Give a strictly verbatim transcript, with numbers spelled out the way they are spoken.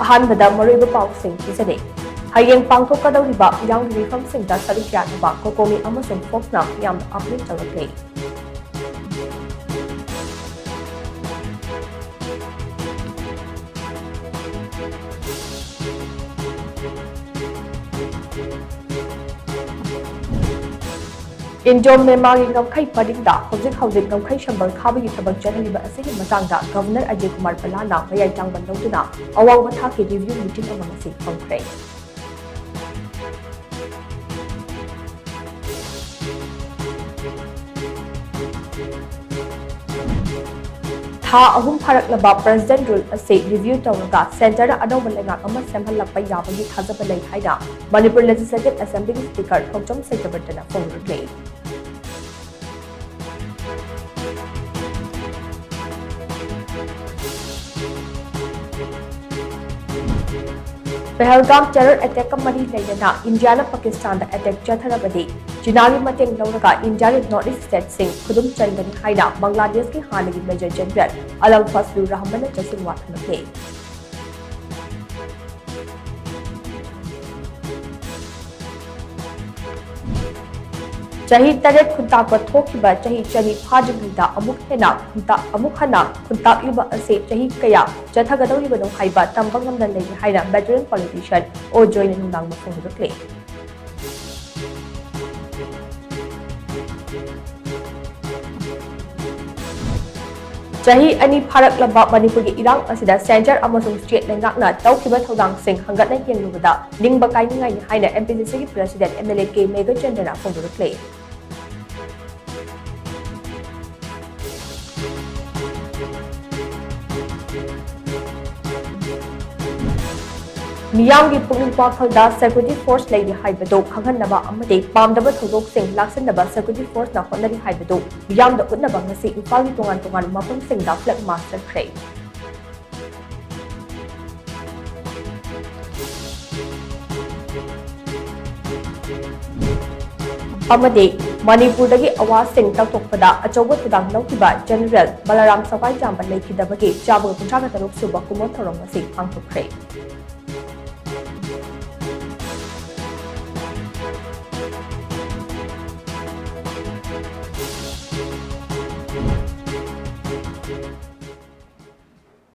ꯑꯍꯥꯟꯕꯗ ꯃꯔꯨꯑꯣꯏꯕ ꯄꯥꯎꯁꯤꯡ ꯄꯤꯖꯔꯤ꯫ ꯍꯌꯦꯡ ꯄꯥꯡꯊꯣꯛꯀꯗꯧꯔꯤꯕ ꯃꯤꯌꯥꯝꯒꯤ ꯃꯤꯐꯝꯁꯤꯡꯗ ꯁꯔꯨꯛ ꯌꯥꯅꯕ ꯀꯣꯀꯣꯃꯤ ꯑꯃꯁꯨꯡ ꯐꯣꯛꯁꯅ ꯃꯤꯌꯥꯝꯗ ꯑꯥꯄꯤꯜ ꯇꯧꯔꯛꯂꯤ꯫ ꯏꯟꯗꯣ ꯃ꯭ꯌꯥꯟꯃꯥꯔꯒꯤ ꯉꯝꯈꯩ ꯄꯔꯤꯡꯗ ꯍꯧꯖꯤꯛ ꯍꯧꯖꯤꯛ ꯉꯝꯈꯩ ꯁꯝꯕꯜ ꯈꯥꯕꯒꯤ ꯊꯕꯛ ꯆꯠꯊꯔꯤꯕ ꯑꯁꯤꯒꯤ ꯃꯇꯥꯡꯗ ꯒꯚꯔꯅꯔ ꯑꯖꯦ ꯀꯨꯃꯥꯔ ꯚꯜꯂꯥꯅ ꯃꯌꯥꯏ ꯇꯥꯡꯕ ꯂꯧꯗꯨꯅ ꯑꯋꯥꯡꯕ ꯊꯥꯛꯀꯤ ꯔꯤꯚꯤꯌꯨ ꯃꯤꯇꯤꯡ ꯑꯃ ꯉꯁꯤ ꯐꯝꯈ꯭ꯔꯦ꯫ ꯊꯥ ꯑꯍꯨꯝ ꯐꯥꯔꯛꯂꯕ ꯄ꯭ꯔꯦꯁꯤꯗꯦꯟ ꯔꯨꯜ ꯑꯁꯤ ꯔꯤꯚꯤꯌꯨ ꯇꯧꯔꯒ ꯁꯦꯟꯇꯔꯗ ꯑꯅꯧꯕ ꯂꯩꯉꯥꯛ ꯑꯃ ꯁꯦꯝꯍꯜꯂꯛꯄ ꯌꯥꯕꯒꯤ ꯊꯥꯖꯕ ꯂꯩ ꯍꯥꯏꯅ ꯃꯅꯤꯄꯨꯔ ꯂꯦꯖꯤꯁꯂꯦꯇꯤꯚ ꯑꯦꯁꯦꯝꯕ꯭ꯂꯤꯒꯤ ꯁ꯭ꯄꯤꯀꯔ ꯊꯣꯡꯆꯣꯝ ꯁꯩꯇꯕ꯭ꯔꯇꯅ ꯐꯣꯡꯗꯣꯛꯂꯤ꯫ ꯄꯍꯜꯒꯥꯝ ꯇꯦꯔꯔ ꯑꯦꯇꯦꯛꯀ ꯃꯔꯤ ꯂꯩꯅꯅ ꯏꯟꯗꯤꯌꯥꯅ ꯄꯥꯀꯤꯁꯇꯥꯟꯗ ꯑꯦꯇꯦꯛ ꯆꯠꯊꯔꯕꯗꯤ ꯆꯤꯅꯥꯒꯤ ꯃꯇꯦꯡ ꯂꯧꯔꯒ ꯏꯟꯗꯤꯌꯥꯒꯤ ꯅꯣꯔꯠ ꯏꯁ ꯁ꯭ꯇꯦꯠꯁꯤꯡ ꯈꯨꯗꯨꯝ ꯆꯟꯒꯅꯤ ꯍꯥꯏꯅ ꯕꯪꯒ꯭ꯂꯥꯗꯦꯁꯀꯤ ꯍꯥꯟꯅꯒꯤ ꯃꯦꯖꯔ ꯖꯦꯅꯔꯦꯜ ꯑꯂꯝ ꯐꯖꯂꯨꯔ ꯔꯍꯃꯟꯅ ꯆꯦꯁꯤꯟꯋꯥ ꯊꯝꯂꯛꯂꯤ꯫ ꯆꯍꯤ ꯇꯔꯦꯠ ꯈꯨꯟꯇꯥꯛꯄ ꯊꯣꯛꯈꯤꯕ ꯆꯍꯤ ꯆꯅꯤ ꯐꯥꯗ꯭ꯔꯤꯉꯩꯗ ꯑꯃꯨꯛ ꯍꯦꯟꯅ ꯈꯨꯟꯇꯥꯛ-, ꯑꯃꯨꯛ ꯍꯟꯅ ꯈꯨꯟꯇꯥꯛꯂꯤꯕ ꯑꯁꯤ ꯆꯍꯤ ꯀꯌꯥ ꯆꯠꯊꯒꯗꯧꯔꯤꯕꯅꯣ ꯍꯥꯏꯕ ꯇꯝꯕ ꯉꯝꯗꯅ ꯂꯩꯔꯤ ꯍꯥꯏꯅ veteran politician ꯑꯣ ꯖꯣꯏꯅ ꯅꯨꯡꯗꯥꯡꯗ ꯐꯣꯡꯗꯣꯔꯛꯂꯤ꯫ ꯆꯍꯤ ꯑꯅꯤ ꯐꯥꯔꯛꯂꯕ ꯃꯅꯤꯄꯨꯔꯒꯤ ꯏꯔꯥꯡ ꯑꯁꯤꯗ ꯁꯦꯟꯇꯔ ꯑꯃꯁꯨꯡ ꯁ꯭ꯇꯦꯠ ꯂꯩꯉꯥꯛꯅ ꯇꯧꯈꯤꯕ ꯊꯧꯗꯥꯡꯁꯤꯡ ꯍꯪꯒꯠꯅ ꯌꯦꯡꯂꯨꯕꯗ ꯅꯤꯡꯕ ꯀꯥꯏꯅꯤꯡꯉꯥꯏꯅꯤ ꯍꯥꯏꯅ MPCCꯒꯤ president MLA ꯀꯦ ꯃꯦꯘꯆꯟꯗ꯭ꯔꯅ ꯐꯣꯡꯗꯣꯔꯛꯂꯤ꯫ ꯃꯤꯌꯥꯝꯒꯤ ꯄꯨꯛꯅꯤꯡ ꯋꯥꯈꯜꯗ security force ꯂꯩꯔꯤ ꯍꯥꯏꯕꯗꯨ ꯈꯪꯍꯟꯅꯕ ꯑꯃꯗꯤ ꯄꯥꯝꯗꯕ ꯊꯧꯗꯣꯛꯁꯤꯡ ꯂꯥꯛꯁꯤꯟꯅꯕ security forceꯅ ꯍꯣꯠꯅꯔꯤ ꯍꯥꯏꯕꯗꯨ ꯃꯤꯌꯥꯝꯗ ꯎꯠꯅꯕ ꯉꯁꯤ ꯏꯝꯐꯥꯜꯒꯤ ꯇꯣꯉꯥꯟ ꯇꯣꯉꯥꯟꯕ ꯃꯐꯝꯁꯤꯡꯗ flag march ꯆꯠꯈ꯭ꯔꯦ꯫ ꯑꯃꯗꯤ ꯃꯅꯤꯄꯨꯔꯗꯒꯤ ꯑꯋꯥꯁꯤꯡ ꯇꯛꯊꯣꯛꯄꯗ ꯑꯆꯧꯕ ꯊꯧꯗꯥꯡ ꯂꯧꯈꯤꯕ ꯖꯦꯅꯦꯔꯦꯜ ꯕꯂꯥꯔꯥꯝ ꯁꯋꯥꯏꯖꯥꯝꯕ ꯂꯩꯈꯤꯗꯕꯒꯤ ꯆꯥꯝꯃꯒ ꯀꯨꯟꯊ꯭ꯔꯥ ꯇꯔꯨꯛ ꯁꯨꯕ ꯀꯨꯝꯑꯣꯟ ꯊꯧꯔꯝ ꯑꯁꯤ ꯄꯥꯡꯊꯣꯛꯈ꯭ꯔꯦ꯫